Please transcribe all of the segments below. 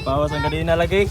Bawas ang kadena lagi.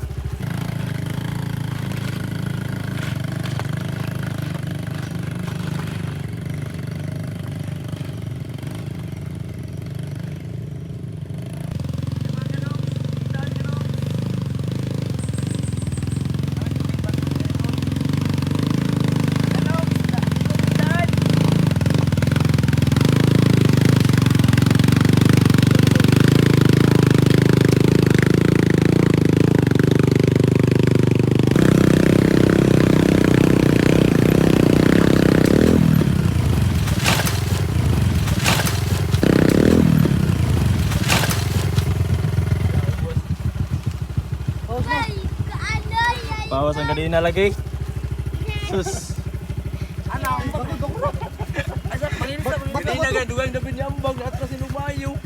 Bawas ang kadena lagi. Sus. Kadena ga dugang dapat nyambang at kasi lumayo.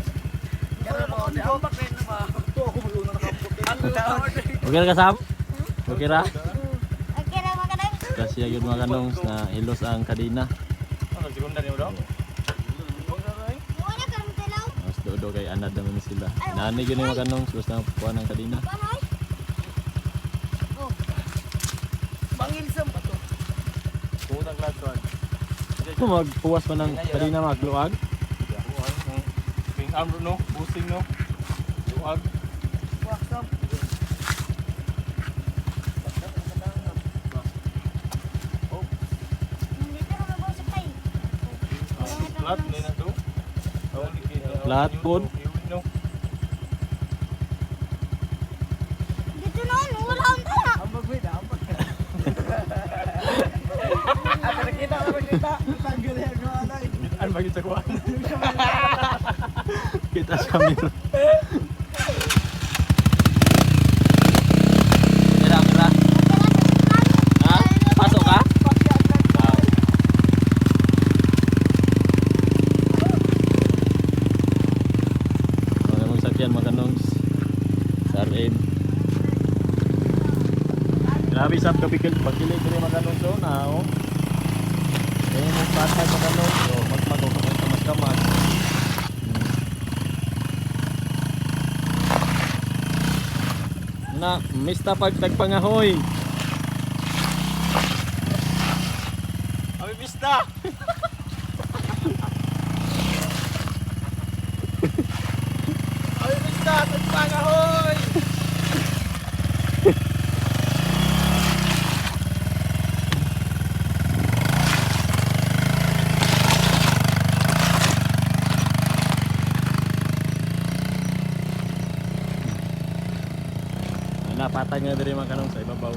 Okay ra ka, Sam? Okay ra? Okay ra mga kanang. Kasi yun mga kanongs na hilos ang kadena. Ano segunda niyo daw? Wala ka mo tilaw. Mas dodo kay anad naman ni sila. Naani gyud ni mga kanongs basta kuha ng kadena. Panoy. Mangilsam pa to. Putang class 1. Kung magpuwas man ng kadena magluag. King arm no, busing no. Luag. Dito ra mabusok kay. Flat ni na to. Flat pod. No. Dito noon wala ang tara. Ambag wait, ambag. Ah, nakita, nakita. Tanggal yan, no, anay. Ano ba sa kuan? Kita sa mirror. Kira, kira. Ha? Pasok ka? Wow. Mga mong sakyan mga kanongs sa RM. Grabe sab kapikil pagkilig diri mga kanongs oh na oh. Eh mo patay mga kanongs oh magmag o kamas kamas. Na, mista pag tagpangahoy. Abi bista. Abi bista, tagpangahoy. Napatay nga diri mga kanong sa ibabaw.